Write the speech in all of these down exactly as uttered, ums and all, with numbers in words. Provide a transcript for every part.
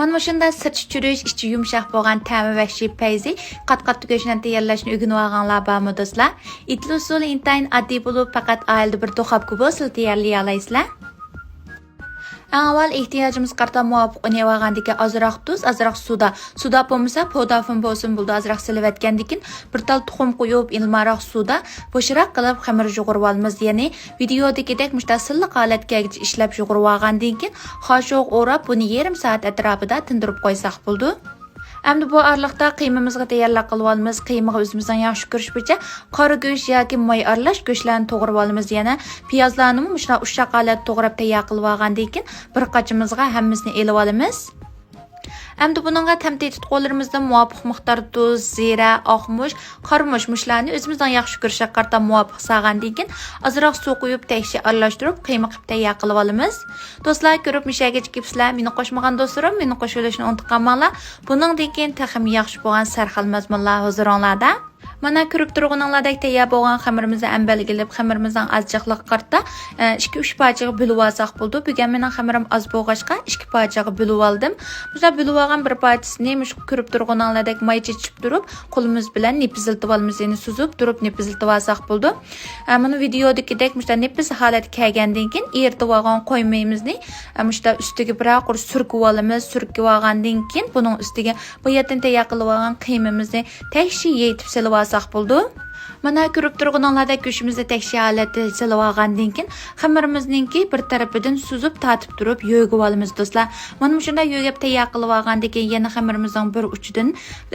مانا مۇشۇنداق سىرتى چۈرۈش، ئىچى يۇمشاق بولغان تەمى ۋەھشىي پەيزى قات-قاتتىق گۆشنى تەييارلاشنى ئۆگىنىۋالغانلار بارمۇ دوستلار؟ ئېتىل ئۇسۇلى ئىنتايىن ئاددىي بولۇپ، پەقەت ئائىلىدە بىر دۇخوپكا بولسىلا تەييارلىيالايسىلەر. ئەڭ ئاۋۋال ئېھتىياجىمىزغا قارىتا مۇۋاپىق ئۇن ئېلىۋالغاندىن كېيىن ئازراق تۇز، ئازراق سودا، سودا بولمىسا پودافىن بولسىمۇ بولىدۇ، ئازراق سېلىۋەتكەندىن كېيىن بىر تال تۇخۇم قويۇپ، ئىلماراق سۇدا بوشراق قىلىپ خېمىر يۇغۇرۇۋالىمىز. يەنى ۋىدېئودىكىدەك مۇشۇنداق سىلىق ھالەتكە كەلگۈچە ئىشلەپ يۇغۇرۇۋالغاندىن كېيىن خاشوغا ئوراپ، بۇنى يېرىم سائەت ئەتراپىدا تىندۇرۇپ قويساق بولىدۇ. ئەمدى بۇ ئارىلىقتا قىيمىمىزغا تەييارلىق قىلىۋالىمىز. قىيمىغا ئۆزىمىزنىڭ ياخشى كۆرۈشى بويىچە قارا گۆش ياكى ماي ئارىلاش گۆشلەرنى توغرىۋالىمىز. يەنە پىيازلارنىمۇ مۇشۇنداق ئۇششاق ھالەتتە توغراپ تەييار قىلىۋالغاندىن كېيىن بىر قاچىمىزغا ھەممىسىنى ئېلىۋالىمىز. ئەمدى بۇنىڭغا تەم تېتىتقۇلىرىمىزدىن مۇۋاپىق مىقداردا تۇز، زىرە، ئاقمۇچ، قارىمۇچ مۇشۇلارنى ئۆزىمىزنىڭ ياخشى كۆرۈشىگە قارىتا مۇۋاپىق سالغاندىن كېيىن ئازراق سۇ قۇيۇپ تەكشى ئارىلاشتۇرۇپ قىيما قىلىپ تەييار قىلىۋالىمىز. دوستلار، كۆرۈپ مۇشۇ يەرگىچە كېلىپسىلەر، مېنى قوشمىغان دوستلىرىم مېنى قوشۇۋېلىشنى ئۇنتۇپ قالماڭلار. بۇنىڭدىن كېيىن تېخىمۇ ياخشى بولغان سەرخىل مەزمۇنلار ھۇزۇرۇڭلاردا. مانا كۆرۈپ تۇرغىنىڭلاردەك تەييار بولغان خېمىرىمىزنى ئەمبەرگە ئېلىپ، خېمىرىمىزنىڭ ئازچىقلىقىغا قارىتا، ئە، ئىككى، ئۈچ پارچىغا بۆلۈۋالساق بولىدۇ. بۈگۈن مېنىڭ خېمىرىم ئاز بولغاچقا ئىككى پارچىغا بۆلۈۋالدىم. مۇشۇنداق بۆلۈۋالغان بىر پارچىسىنى مۇشۇ كۆرۈپ تۇرغىنىڭلاردەك ماي چېچىپ تۇرۇپ، قولىمىز بىلەن نېپىزلىتىۋالىمىز، يەنى سۈزۈپ تۇرۇپ نېپىزلىتىۋالساق بولىدۇ. ئە، مانا ۋىدېئودىكىدەك مۇشۇنداق نېپىز ھالەتكە كەلگەندىن كېيىن ئېرىتىۋالغان قويمىقىمىزنى، ئە، مۇشۇنداق ئۈستىگە بىرەر قۇر سۈركىۋالىمىز. سۈركىۋالغاندىن كېيىن بۇنىڭ ئۈستىگە باياتىن تەييار قىلىۋالغان قىيمىمىزنى تەكشى يېيىتىپ سېلىۋالساق بولىدۇ. مانا كۆرۈپ تۇرغىنىڭلاردەك گۆشىمىزنى تەكشى ھالەتتە سېلىۋالغاندىن كېيىن خېمىرىمىزنىڭكى بىر تەرىپىدىن سۈزۈپ تارتىپ تۇرۇپ يۆگىۋالىمىز دوستلار. مانا مۇشۇنداق يۆگەپ تەييار قىلىۋالغاندىن كېيىن يەنە خېمىرىمىزنىڭ بىر ئۇچىدىن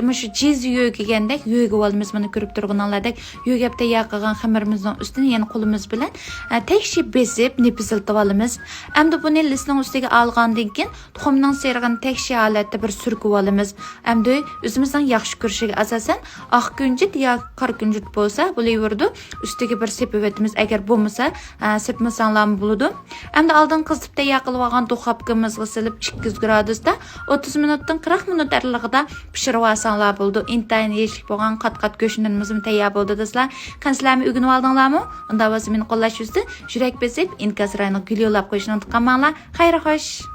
مۇشۇ جىز يۆگىگەندەك يۆگىۋالىمىز. مانا كۆرۈپ تۇرغىنىڭلاردەك يۆگەپ تەييار قىلغان خېمىرىمىزنىڭ ئۈستىنى يەنە قولىمىز بىلەن، ئە، تەكشى بېسىپ نېپىزلىتىۋالىمىز. ئەمدى بۇنى لىسنىڭ ئۈستىگە ئالغاندىن كېيىن تۇخۇمنىڭ سېرىقىنى تەكشى ھالەتتە بىر سۈركىۋالىمىز. ئەمدى ئۆزىمىزنىڭ ياخشى كۆرۈشىگە ئاساسەن، ئاق كۈنجۈت ياكى قارا كۈنجۈت بولسا بولۇۋېرىدۇ. ئۈستىگە بىر سېپىۋېتىمىز. ئەگەر بولمىسا، ئە، سېپمىساڭلارمۇ بولىدۇ. ئەمدى ئالدىن قىزىتىپ تەييار قىلىۋالغان دۇخوپكىمىزغا سېلىپ، ئىككى يۈز گرادۇستا ئوتتۇز مىنۇتتىن قىرىق مىنۇت ئارىلىقىدا پىشۇرۇۋالساڭلار بولىدۇ. ئىنتايىن يېيىشلىك بولغان قات-قات گۆشنىمىزمۇ تەييار بولدى دوستلار. قېنى سىلەرمۇ ئۆگىنىۋالدىڭلارمۇ؟ ئۇنداق بولسا مېنى قوللاش يۈزىسىدىن يۈرەك بېسىپ، ئىنكاس رايىنىغا گۈل يوللاپ قويۇشنى ئۇنتۇپ قالماڭلار. خەير خوش!